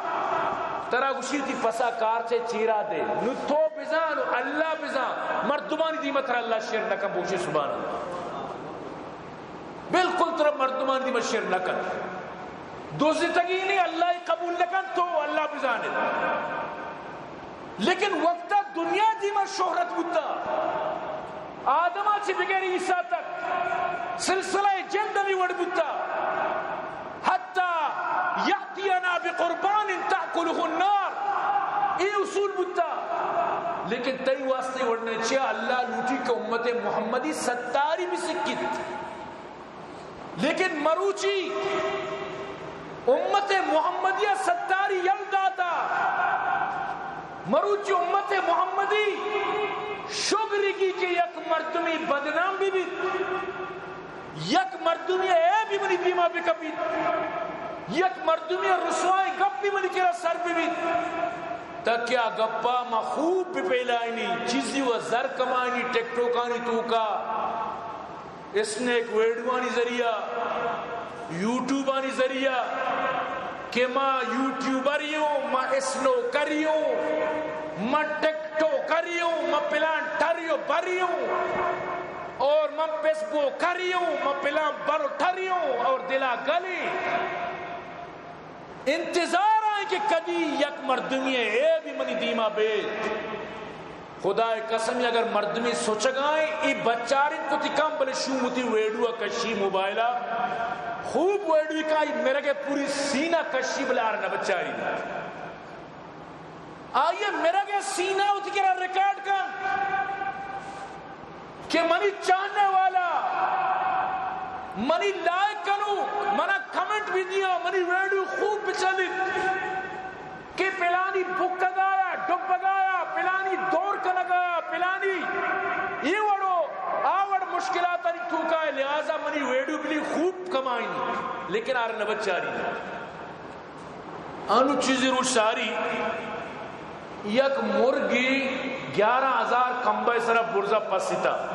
ترا گوشی تئی پسا کارچے چیرا دے، نو تو بزان و اللہ بزان، مردمانی دیما ترا اللہ شر نکن، بوشی سبحان اللہ۔ بالکل ترا مردمانی دیما شر نکن۔ دزتگینی اللہ قبول نکن، تو اللہ بزانے۔ لیکن وقتا دنیا دیما شہرت بوتا، آدما چی بغیر عیسیٰ تک سلسلہ جند ہمی وڑ بوتا، حتی یأتینا بقربان تأکلہ النار، اے اصول بوتا۔ لیکن تئی واسطے وڑنے چیا اللہ لوٹی کہ امت محمدی ستاری بسکیت۔ لیکن مروچی امت محمدیہ ستاری یل داتا، مروچی امت محمدی شگرگی کہ یک مردمی بدنام بہ بیت، یک مردمی عیبی منی دیما بکپیت، یک مردمی رسوائیں گپی منی کرا سر بہ بیت، تہ کہ آ گپا ما خوب بپیلائینی، چیزی و زر کمائینی ٹک ٹوکانی توکا۔ اسنیک ویڈیوانی ذریعہ، یوٹیوبانی ذریعہ کہ ما یوٹیوبری ہوں، ما اسنوکری ہوں، ما ٹک ٹوکری ہوں، ما پلان ٹری و بری ہوں، اور ما پیس بوکری ہوں، ما پلان بر و ٹری ہوں، اور دلا گلی۔ انتظار آئیں کہ کدی یک مردمی عیبی منی دیما بیت۔ خدائے قسم، اگر مردمی سوچگائیں، ای بچارین کتی کم، بلے شوم وتی ویڈیو کشی موبائلا، خوب ویڈیو کا، ای مرگ پوری سینہ کشی، بلے آر نہ بچاری۔ آئیے مرگ سینہ وتی کرا ریکارڈ کن۔ کہ منی چاہنے والا، منی لائک کنو، منا کمنٹ بھی دیا، منی ویڈیو خوب بچلیت کہ پلانی بکگایا، ڈبگایا، پلانی دور کنگایا، پلانی یہ وڑو آ وڑ مشکلات آنی توکا ہے، لہذا منی ویڈیو بلی خوب کمائنی، لیکن آر نہ بچاری۔ انو چیزی روچ ساری یک مرگی گیارہ ہزار کمبہ سرا برزا پسیتا۔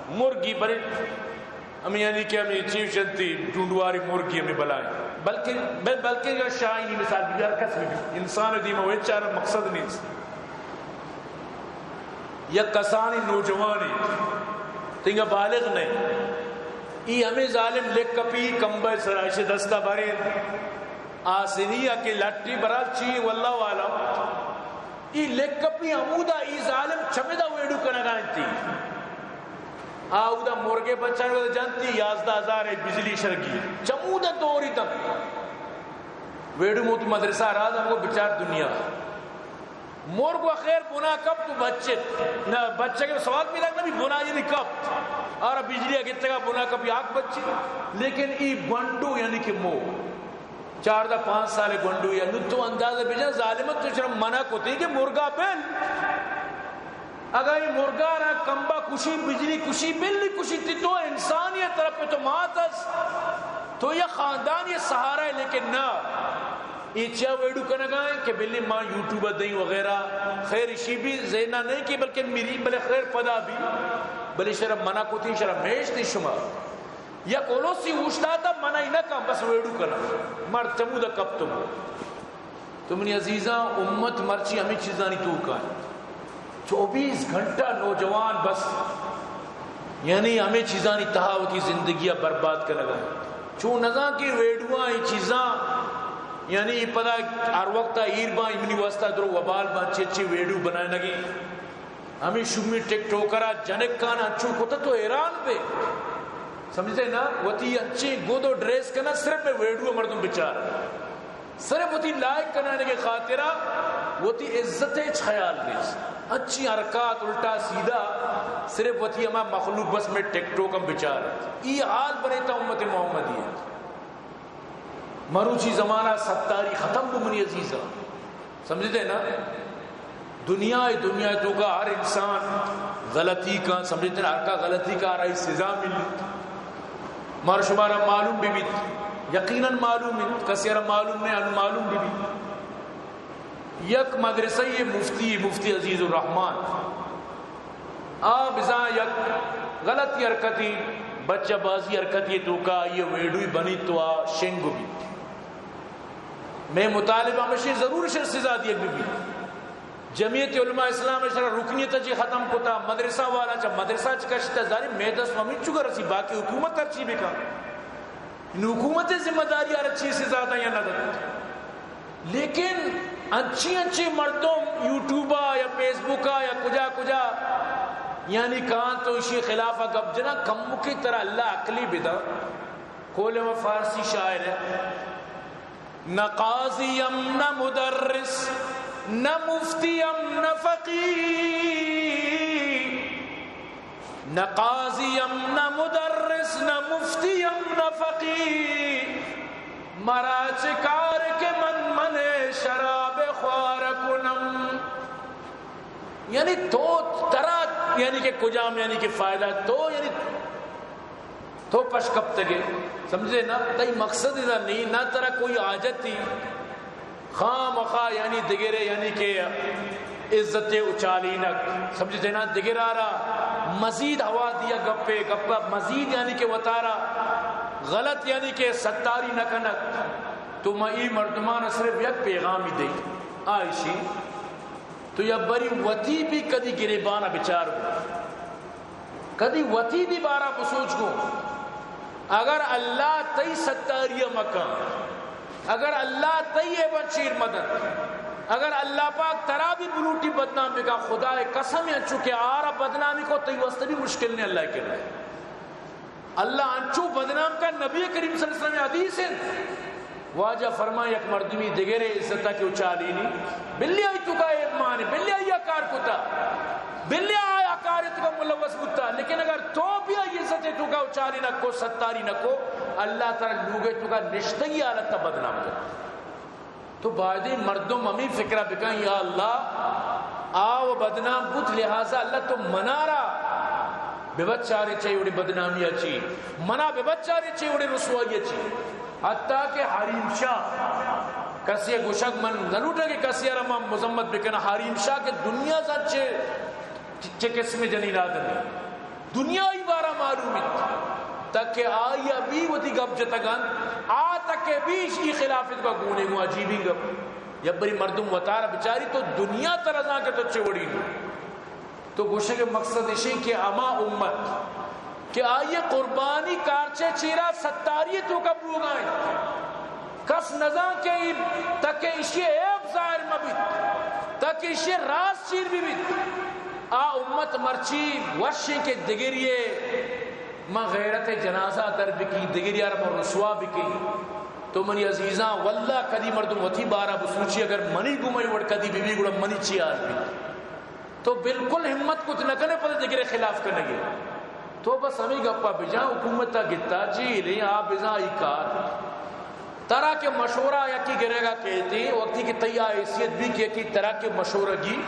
مرگی برے ہمیں یعنی کہ ہمیں چیو شنتی ڈونڈواری مرگی ہمیں بلائیں۔ بلکہ، بل-، بلکہ یا شاہینی مثال بھی ہر کس بھی انسان دیما وچارا مقصد نہیں۔ یک کسانی نوجوانے، تنگا بالغ نہیں۔ ای ہمیں ظالم لک کپی کمبہ سرا، اشی دستا بارین۔ آسنی ء کہ لٹی برال چی واللہ عالم۔ ای لک کپی ہمودا ای ظالم چمدا ویڈیو کنگا انتی۔ آ اودا مرگے بچان ودا جنتی یازدہ ہزار ء بجلی شرگی۔ چمودا دوری دم۔ ویڈیو موتی مدرسہ را دم کو بچار دنیا۔ مرگ و خیر بنا کپت و بچت۔ نہ بچہ کے سوال پیدا نہ بھی بنا یعنی کپت۔ اور بجلی اگتگا بنا کپی آگ بچی۔ لیکن ای گونڈو یعنی کہ مو چاردہ پانچ سال گونڈو یا نو تو اندازہ بجن ظالمت تو چرا منع کتے کہ مرگا بل۔ اگاں اے مرگاں را کمبا کشی، بجلی کشی، بلی کشی، تی تو انسانی طرف پہ تو مات اس، تو یک خاندانی سہارا ئے، لیکن نہ، اے چیا ویڈیو کنگا ایں کہ بلی ما یوٹیوب ءَ دئیں وغیرہ۔ خیر، اشی بھی ذہن ءَ نہیں کہ بلکہ میری، بلے خیر پدا بھی، بلے شرم منع کتیں، شرم میشت شما۔ یک السی اوشتاتا منعی نہ کن، بس ویڈیو کنا۔ مرد چمودا کپتو۔ تو منی عزیزاں، امت مرچی ہمے چیزانی توکا انت۔ چوبیس گھنٹہ نوجوان بس، یعنی ہمے چیزانی تہا وتی زندگی ءَ برباد کنگا انت۔ چون نزاں کہ ویڈیواں اے چیزاں، یعنی اے پدا ہر وقت ایر باں، اے منی واسطہ درو وبال باں، چے چے ویڈیو بنائینگی۔ ہمے شومی ٹک ٹوکرا جنکان انچو کتا تو حیران بے۔ سمجھتے نا؟ وتی انچیں گد و ڈریس کنا، صرف میں ویڈیو مردم بچار۔ صرف وتی لائک کنانے کے خاطرہ وتی عزت ہچ خیال نیست۔ انچیں حرکات الٹا سیدھا، صرف وتی ہما مخلوق بس میں ٹک ٹوک ہم بچار۔ ای حال بنے تا امت محمدی ہے۔ مروچی زمانہ ستاری ختم بو منی عزیزاں۔ سمجھتے نا؟ دنیا، دنیا توکا ہر انسان غلطی کا، سمجھتے نا؟ ہر کا غلطی کا، ہر آئی سزا ملی۔ مارا شمارا معلوم بھی بیت، یقیناً معلوم ہے، کسی را معلوم نہیں، ان معلوم بھی بیت۔ یک مدرسہ یہ مفتی، مفتی عزیز الرحمان، آ بزاں یک غلطی حرکتی، بچہ بازی حرکتی توکا آئی ویڈیوی بنی تو آ شنگ بیت۔ میں مطالبہ ہمشی ضرور شر سزا دیگ بی بیت۔ جمعیت علماء اسلام شرا رکنیت چی ختم کتا، مدرسہ والا چا مدرسہ چ کشتا، ظاہر میں دست ہمیں چکا رسی، باقی حکومت ہر چی بکا۔ ان حکومت ذمہ داری ہر چی سزا دا یا نہ دا۔ لیکن انچی انچی مردم یوٹیوبا یا فیس بکا یا کجا کجا، یعنی کان تو اشی خلاف گپ جنا، کمکی ترا اللہ عقلی بدا۔ کول و فارسی شاعر ہے۔ نہ قاضی ام نہ مدرس، نہ مفتی ام نہ فقیر۔ نہ قاضی ام نہ مدرس، نہ مفتی ام نہ فقیر۔ مرا چہ کار کہ من من شراب خوار کنم۔ یعنی تو ترا، یعنی کہ کجام، یعنی کہ فائدہ تو، یعنی تو پش کپتگے، سمجھے نا؟ تئی مقصد ادا نہیں، نہ ترا کوئی حاجت تھی۔ خام خواہ یعنی دگرے، یعنی کہ عزت اچالینک، سمجھتے نا؟ دگرارا مزید ہوا دیا گپے، گپا مزید یعنی کہ وتارا غلط یعنی کہ ستاری نہ کنک۔ تو ما ای مردمان صرف یک پیغامی دے، آئیشی تو یا بری وتی بھی کدی گریبانا بچار بو۔ کدی وتی بھی بارا بسوچ کو، اگر اللہ تئی ستاری مکان، اگر اللہ تئی ایبا چیر مدن، اگر اللہ پاک ترا بھی بلوٹی بدنام بکا، خدا قسم انچو کہ آرا بدنامی کو تئی واسطے بھی مشکل نہیں اللہ کے رہے۔ اللہ انچو بدنام کا، نبی کریم صلی اللہ علیہ وسلم حدیث ہے۔ واجہ فرمائے، یک مردمی دگرے عزتا کہ اچالینی، بلی آئی توکا ایمان، بلی آئی کار کتا، بلی آیا کار توکا ملوث بوتا، لیکن اگر تو بھی آئی عزت توکا اچالی نہ کو، ستاری نہ کو، اللہ تعالی لوگے توکا نشتگی حالت تا بدنام کر۔ تو بایدیں مردم ہمیں فکرہ بکن، یا اللہ، آ و بدنام بوت، لہذا اللہ تو منارا ببچارے چے وڑی بدنامی چی، منا ببچارے چے وڑی رسوائی چی۔ حتیٰ کہ حریم شاہ، کسی گوشگ من نہ لوٹاں کہ کسی را من مذمت بکناں، حریم شاہ کہ دنیا زانت چے، چے قسم جنین آدمی، دنیا ای بارا معلوم انت، تک کہ آئی ابھی وتی گپ جتگ انت، آ تک کہ بھی اشی خلاف اتبا گونے گو عجیبی گپ۔ یا بری مردم وتارا بچاری تو دنیا ترا زان کہ تو چے وڑی نو۔ تو گوشگ ءِ مقصد اش انت کہ ہما امت کہ آئی ءِ قربانی کارچ ءِ چیرا ستاری ءِ توکا بوگا انت، کس نزان کہ اے تک ءِ ایشی ءِ عیب ظاہر مہ بیت، تک ءِ ایشی ءِ راز چیر بہ بیت، آ امت مرچی وش انت کہ دگری ءِ من غیرت ءِ جنازہ در بکی، دگری ءَ را من رسوا بکی۔ تو منی عزیزاں، واللہ کدی مردم وتی بارا بسوچی، اگر منی گوما اے وڑ کدی بہ بی گڑا منی چی حال بیت؟ تو بالکل ہمت کت نہ کنے پدا دگرے خلاف کنگے۔ تو بس ہمے گپا بجاں، حکومتا گتا جیلیں، آ بزاں ای کار۔ ترا کہ مشورہ یکی گرگا کیتے، وقتی کہ تئی آ حیثیت بی کہ یکی ترا کہ مشورہ گی،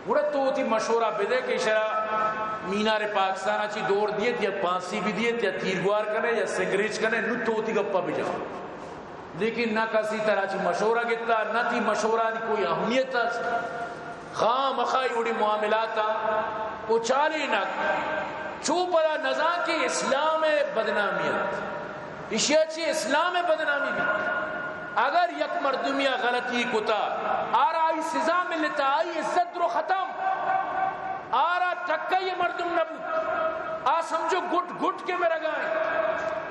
گڑا تو وتی مشورہ بدے کہ ایشرا مینار پاکستان ءَ چی دور دیت یا پھانسی بدیت یا تیرگوار کنے یا سنگریچ کنے، نو تو وتی گپا بجن۔ لیکن نہ کسی ترا چی مشورہ گتا، نہ تی مشورہ نی کوئی اہمیت است۔ خامخا اے وڑیں معاملات ءَ اچالینگ چو پدا نزان کہ اسلام ءِ بدنامی انت۔ ایشی ءَ چی اسلام ءِ بدنامی بیت۔ اگر یک مردمی ءَ غلطی کتا، آرا آئی سزا ملتا، آئی عزت درو ختم، آرا ٹکئی مردم نہ بوت، آ سمجھو گٹ گٹ کے مرگا انت۔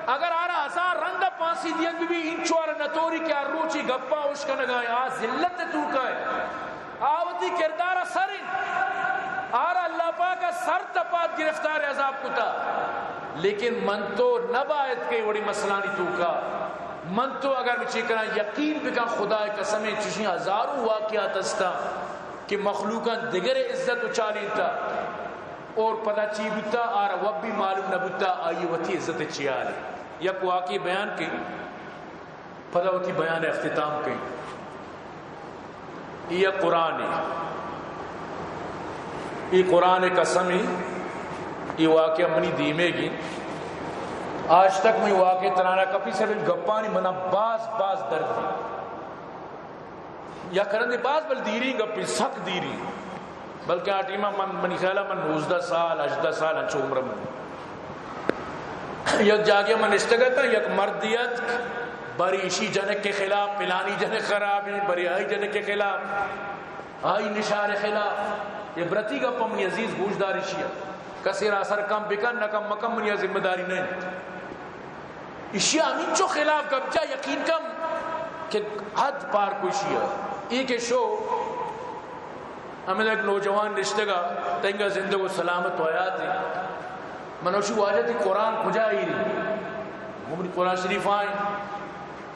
اگر آرا ہزار رنگ ءَ پھانسی دیگ بی، انچو آرا نتوری کہ آ روچی گپاں اشکنگا انت، آ ذلت ءِ توکا انت۔ آ وتی کردار ءَ سر انت۔ آرا اللہ پاک ءَ سر تپات گرفتار عذاب کتا۔ لیکن من تو نہ باید کہ وڑی مسئلانی توکا من تو اگر بچے کناں، یقین بکن خدا ءِ قسم، چشیں ہزاروں واقعات ہستاں کہ مخلوقاں دگرے عزت اچالینتا اور پدا چی بوتا، آرا وت بھی معلوم نہ بوتا، آئی وتی عزت چی حال ہے۔ یک واقعی بیان کے پدا وتی بیان ءِ اختتام کئیں۔ اے قرآن ہے، اے قرآن ءِ قسم ہے، اے واقعہ منی دیمے گی۔ آج تک منی واقعہ ترانا کپی سر گپانی منا باز باز درد دی۔ یا کرندے باز بل دیری گپی، سک دیری۔ بلکہ آ ٹیم ءَ من، منی خیال ءَ من نوزدہ سال، ہژدہ سال انچو عمر ءَ من۔ یک جاگے ءَ من نشتگ اتاں، یک مردے اتک، بری ایشی جنک کے خلاف، پلانی جنک خراب ہیں، بری آئی جنک کے خلاف، آئی نشار خلاف۔ عبرتی گپ منی عزیز گوشدار ایشی ءَ۔ کسے را اثر کم بکن، نہ کم مکن، منی ذمہ داری نہ انت۔ ایشی ءَ ہمینچو خلاف گپ جا، یقین کن کہ حد پار کو ایشی ءَ۔ اے کہ شو، ہمیں یک نوجوان نشتگا، تنگا زندگ و سلامت و حیات ہے۔ من اوشی واجہ تی قرآن کجا ایری؟ من قرآن شریف آئیں۔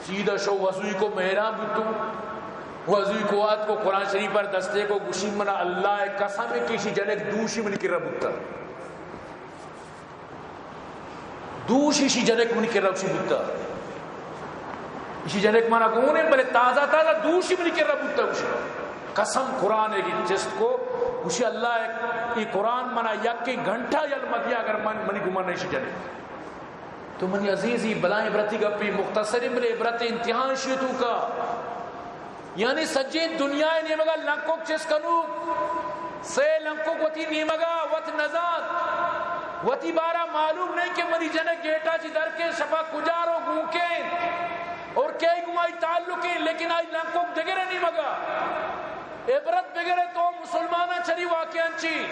سیدھا شو وضوئی کو مہران بوتو۔ وضوئی کو آت کو قرآن شریف پر دستے کو گشی منا اللہ قسم ہے کہ ایشی جنک دوشی منی کرا بوتا۔ دوشی ایشی جنک منی کرا گوشی بوتا۔ ایشی جنک منا گون انت، بلے تازہ تازہ دوشی منی کرا بوتا گوشی۔ قسم قرآن ہے کہ چست کو گوشی اللہ، اے قرآن منا یک گھنٹہ یل مدیا اگر من، منی گمان ایشی جنک۔ تو منی عزیزی بلائیں عبرتی گپی، مختصری بلے عبرت امتحان شی توکا۔ یعنی سجیں دنیا ءِ نیمگا لنکک چست کنوک، سے لنکک وتی نیمگا وت نزانت، وتی بارا معلوم نہیں کہ منی جنک گیٹا چی در کے شپا کجا رو گون کے اور کئی گوں آئی تعلق ہیں، لیکن آئی لنکک دگرے نیمگا۔ عبرت بگرے تو مسلماناں چری واقعہ چی۔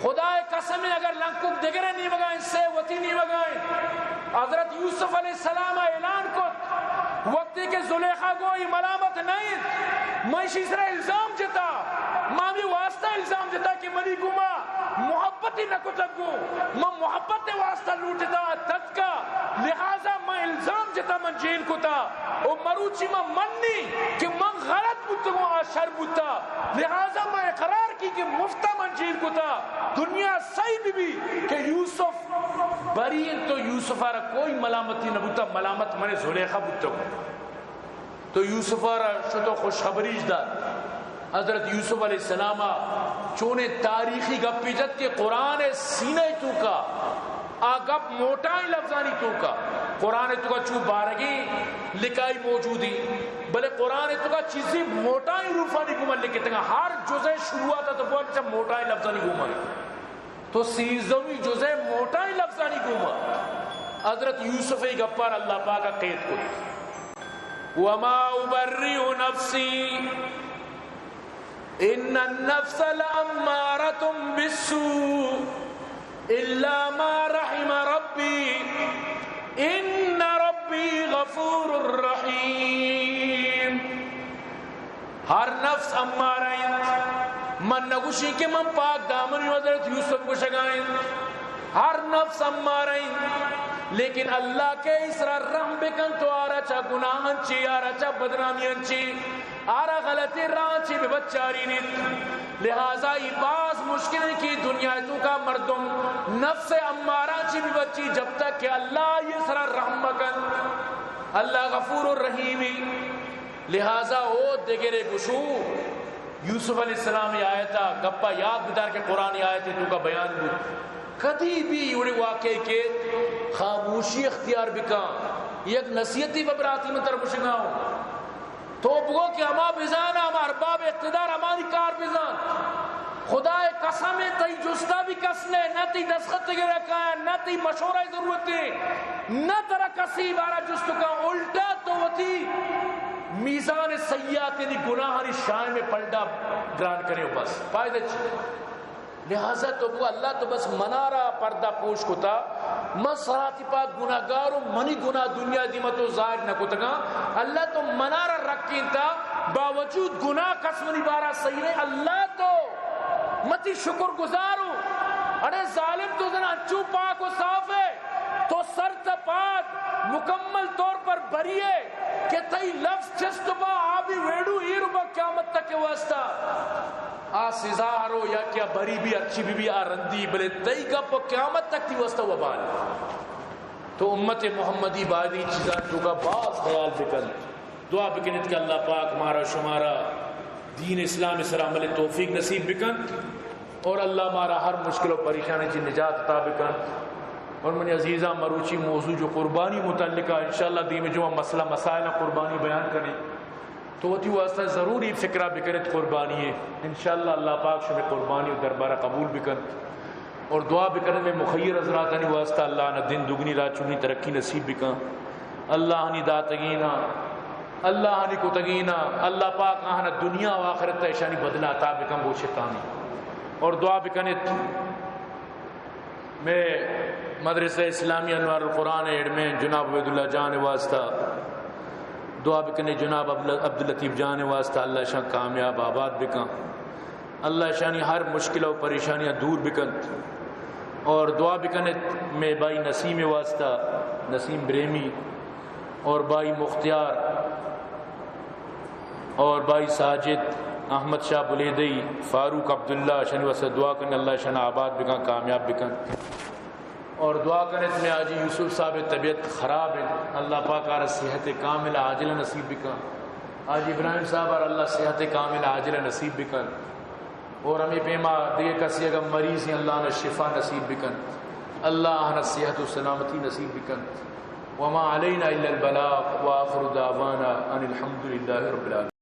خدا ءِ قسم، اگر لنکک دگرے نیمگا انت، سے وتی نیمگا انت۔ حضرت یوسف علیہ السلام ءَ اعلان کت، وقتی کہ زلیخا گو اے ملامت نہ انت، من ایشی سرا الزام جتا، ما ہمے واسطہ الزام جتا کہ منی گوما محبتی نہ کتگ گو، من محبت ءِ واسطہ لوٹتا، تتکا، لہذا من الزام جتا، من جیل کتا، او مروچی من منی کہ من غلط بوتگوں، آ شر بوتا، لہذا من اقرار کی کہ مفتا من جیل کتا، دنیا سہی بہ بی کہ یوسف بری انت، تو یوسف ءَ را کوئی ملامتی نہ بوتا، ملامت من زلیخا بوتگوں۔ تو یوسف ءَ را شتو خوشخبریش دات۔ حضرت یوسف علیہ السلام ءَ چونیں تاریخی گپے جت کہ قرآن ءِ سینہ ءِ توکا آ گپ موٹائیں لفظانی توکا، قرآن ءِ توکا چو بارگیں لکھائی موجودی، بلے قرآن ءِ توکا چیزی موٹائیں حروفانی گوما لکھتگا۔ ہر جزءِ شروعات ءَ تو بوان چا موٹائیں لفظانی گوما۔ تو سیزدہمی جزءِ موٹائیں لفظانی گوما حضرت یوسف ءِ گپار اللہ پاک ءَ قید کت۔ وما ابرئ نفسی ان النفس لامارة بالسوء الا ما رحم ربی ان ربی غفور رحیم۔ ہر نفس امارہ انت۔ من نگوشی کہ من پاک دامنی، حضرت یوسف گوشگا انت۔ ہر نفس امارہ انت، لیکن اللہ کہ ایسرا رحم بکن تو آرا چا گناہاں چی، آرا چا بدنامیاں چی، آرا غلطی راہ چی ببچارینیت۔ لہذا ای باز مشکل ہے کہ دنیا توکا مردم نفس امارہ چی ببچی جب تک کہ اللہ ایسرا رحم بکن۔ اللہ غفور الرحیمی۔ لہذا او دگرے گشو، یوسف علیہ السلام ءِ آیت ءَ گپا یاد بدار کہ قرآن آیت ءِ توکا بیان بوت۔ کدی بھی اڑے واقعے کہ خاموشی اختیار بکن، یک نصیحتی بہ براتی من تر گوشگا ہوں۔ تو بگو کہ ہما بزان، ہما ارباب اقتدار ہمانی کار بزان۔ خدا ءِ قسم ءَ تئی جستا بھی کس نے، نہ تئی دستخط گرا کایا، نہ تئی مشورہ ضرورت ہے، نہ ترا کسی بارہ جست کا، الٹا تو وتی میزان سیئات یعنی گناہانی شاہ میں پلڈا گران کرے بس۔ فائدہ چی؟ لہذا تو بگو، اللہ تو بس منارا پردہ پوش کتا، من سراتی پاک گناہگار ہوں، منی گناہ دنیا دیما تو ظاہر نہ کتگا۔ اللہ تو منارا رکینتا، باوجود گناہ کس منی بارا صحیح نہیں۔ اللہ تو متی شکر گزار ہوں۔ اڑے ظالم، تو زنا انچو پاک و صاف ہے، تو سر تا پاد مکمل طور پر بری ہے کہ تئی لفظ چست با، آبی ویڑو ایر با قیامت تک کے واسطہ۔ آ سزا ہرو یا کیا بری بھی، ہرچی بھی بھی آ رندی، بلے تئی گپ و قیامت تک تی واسطہ وبال۔ تو امت محمدی باید این چیزاں توکا باز خیال بکن۔ دعا بکنت کہ اللہ پاک مارا شمارا دین اسلام سر عمل توفیق نصیب بکن اور اللہ مارا ہر مشکل و پریشانی چی نجات عطا بکن۔ اور منی عزیزاں، مروچی موضوع جو قربانی متعلقہ، انشاءاللہ دیم جمعہ مسئلہ مسائل قربانی بیان کنی۔ تو وتی واسطہ ضروری فکرہ بکنت قربانی ہے۔ انشاءاللہ اللہ پاک شمے قربانی و دربارہ قبول بکنت۔ اور دعا بکنت میں مخیر حضراتانی واسطہ، اللہ آنا دن دگنی رات چگنی ترقی نصیب بکن۔ اللہ آنی داتگینا، اللہ آنی کتگینا، اللہ پاک آہانا دنیا و آخرت اشانی بدلہ عطا بکن گوشتانی۔ اور دعا بکنت میں مدرسہ اسلامی انوار القرآن ایڈمن جناب عبیداللہ جان واسطہ دعا بکنے، جناب عبدال-، عبداللطیف جان واسطہ اللہ شان کامیاب آباد بکن، اللہ شانی ہر مشکل و پریشانیاں دور بکنت۔ اور دعا بکنت میں بھائی نسیم واسطہ، نسیم بریمی اور بھائی مختیار اور بھائی ساجد، احمد شاہ بلیدئی، فاروق عبداللہ، شانی واسطہ دعا کن، اللہ شان آباد بکن، کامیاب بکن۔ اور دعا کنت میں حاجی یوسف صاحب طبیعت خراب ہے، اللہ پاک آرا صحت کامل عاجل نصیب بکن۔ حاجی ابراہیم صاحب آرا اللہ صحت کامل عاجل نصیب بکن۔ اور ہمیں پیما دیگہ کسی اگر مریض ہیں، اللہ نے شفا نصیب بکن، اللہ نے صحت و سلامتی نصیب بکن۔ وما علینا الا البلاغ، وآخر دعوانا ان الحمد للہ رب العالمین۔